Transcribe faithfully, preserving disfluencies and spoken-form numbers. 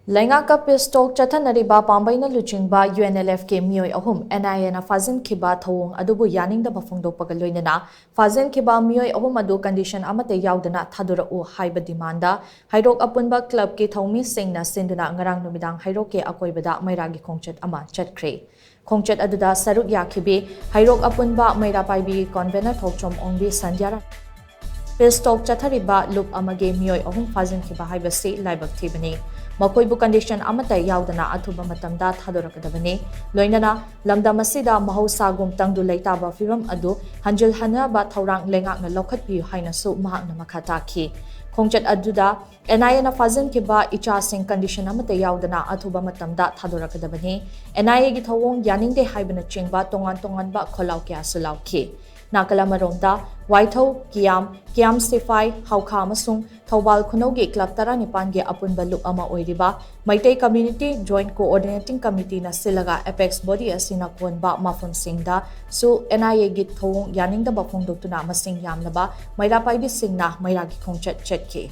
ꯂꯩꯉꯥꯛꯀ peace talk ꯆꯠꯊꯅꯔꯤꯕ ꯄꯥꯝꯕꯩꯅ ꯂꯨꯆꯤꯡꯕ UNLFꯀꯤ ꯃꯤꯑꯣꯏ ꯑꯍꯨꯝ NIAꯅ ꯐꯥꯖꯤꯟꯈꯤꯕ ꯊꯧꯑꯣꯡ ꯑꯗꯨꯕꯨ ꯌꯥꯅꯤꯡꯗꯕ ꯐꯣꯡꯗꯣꯛꯄꯒ ꯂꯣꯏꯅꯅ ꯐꯥꯖꯤꯟꯈꯤꯕ ꯃꯤꯑꯣꯏ ꯑꯍꯨꯝ ꯑꯗꯨ condition ꯑꯃꯠꯇ ꯌꯥꯎꯗꯅ ꯊꯥꯗꯣꯔꯛꯎ ꯍꯥꯏꯕ demandꯗ ꯍꯩꯔꯣꯛ ꯑꯄꯨꯟꯕ clubꯀꯤ ꯊꯧꯃꯤꯁꯤꯡꯅ ꯁꯤꯟꯗꯨꯅ ꯉꯔꯥꯡ ꯅꯨꯃꯤꯗꯥꯡ ꯍꯩꯔꯣꯛꯀꯤ ꯑꯀꯣꯏꯕꯗ ꯃꯩꯔꯥꯒꯤ ꯈꯣꯡꯆꯠ ꯑꯃ ꯆꯠꯈ꯭ꯔꯦ꯫ ꯈꯣꯡꯆꯠ ꯑꯗꯨꯗ ꯁꯔꯨꯛ ꯌꯥꯈꯤꯕꯤ ꯍꯩꯔꯣꯛ ꯑꯄꯨꯟꯕ ꯃꯩꯔꯥ ꯄꯥꯏꯕꯤ convener ꯊꯣꯛꯆꯣꯝ ꯑꯣꯡꯕꯤ ꯁꯟꯙ꯭ꯌꯥꯔꯥꯅꯤ꯫ Peace talk ꯆꯠꯊꯔꯤꯕ ꯂꯨꯞ ꯑꯃꯒꯤ ꯃꯤꯑꯣꯏ ꯑꯍꯨꯝ ꯐꯥꯖꯤꯟꯈꯤꯕ ꯍꯥꯏꯕꯁꯤ ꯂꯥꯏꯕꯛ ꯊꯤꯕꯅꯤ꯫ ꯃꯈꯣꯏꯕꯨ condition ꯑꯃꯠꯇ ꯌꯥꯎꯗꯅ ꯑꯊꯨꯕ ꯃꯇꯝꯗ ꯊꯥꯗꯣꯔꯛꯀꯗꯕꯅꯤ꯫ ꯂꯣꯏꯅꯅ ꯂꯝꯗꯝ ꯑꯁꯤꯗ ꯃꯍꯧꯁꯥꯒꯨꯝ ꯇꯪꯗꯨ ꯂꯩꯇꯥꯕ ꯐꯤꯕꯝ ꯑꯗꯨ ꯍꯟꯖꯤꯜꯍꯟꯅꯕ ꯊꯧꯔꯥꯡ ꯂꯩꯉꯥꯛꯅ ꯂꯧꯈꯠꯄꯤꯌꯨ ꯍꯥꯏꯅꯁꯨ ꯃꯍꯥꯛꯅ ꯃꯈꯥ ꯇꯥꯈꯤ꯫ ꯈꯣꯡꯆꯠ ꯑꯗꯨꯗ NIAꯅ ꯐꯥꯖꯤꯟꯈꯤꯕ ꯏꯆꯥꯁꯤꯡ condition ꯑꯃꯠꯇ ꯌꯥꯎꯗꯅ ꯑꯊꯨꯕ ꯃꯇꯝꯗ ꯊꯥꯗꯣꯔꯛꯀꯗꯕꯅꯤ꯫ NIAꯒꯤ ꯊꯧꯑꯣꯡ ꯌꯥꯅꯤꯡꯗꯦ ꯍꯥꯏꯕꯅꯆꯤꯡꯕ ꯇꯣꯉꯥꯟ ꯇꯣꯉꯥꯟꯕ ꯈꯣꯜꯂꯥꯎ ꯀꯌꯥꯁꯨ ꯂꯥꯎꯈꯤ꯫ ꯅꯥꯀꯜ ꯑꯃꯔꯣꯝꯗ ꯋꯥꯏꯊꯧ, ꯀꯤꯌꯥꯝ, ꯀꯤꯌꯥꯝ ꯁꯤꯐꯥꯏ, ꯍꯥꯎꯈꯥ ꯑꯃꯁꯨꯡ ꯊꯧꯕꯥꯜ ꯈꯨꯅꯧꯒꯤ club ꯇꯔꯥꯅꯤꯄꯥꯟꯒꯤ ꯑꯄꯨꯟꯕ ꯂꯨꯞ ꯑꯃ ꯑꯣꯏꯔꯤꯕ ꯃꯩꯇꯩ Community Joint Coordinating Committeeꯅ ꯁꯤꯜꯂꯒ apex body ꯑꯁꯤꯅ ꯀꯣꯟꯕ ꯃꯐꯝꯁꯤꯡꯗꯁꯨ NIAꯒꯤ ꯊꯧꯑꯣꯡ ꯌꯥꯅꯤꯡꯗꯕ ꯐꯣꯡꯗꯣꯛꯇꯨꯅ ꯃꯁꯤꯡ ꯌꯥꯝꯂꯕ ꯃꯩꯔꯥ ꯄꯥꯏꯕꯤꯁꯤꯡꯅ ꯃꯩꯔꯥꯒꯤ ꯈꯣꯡꯆꯠ ꯆꯠꯈꯤ꯫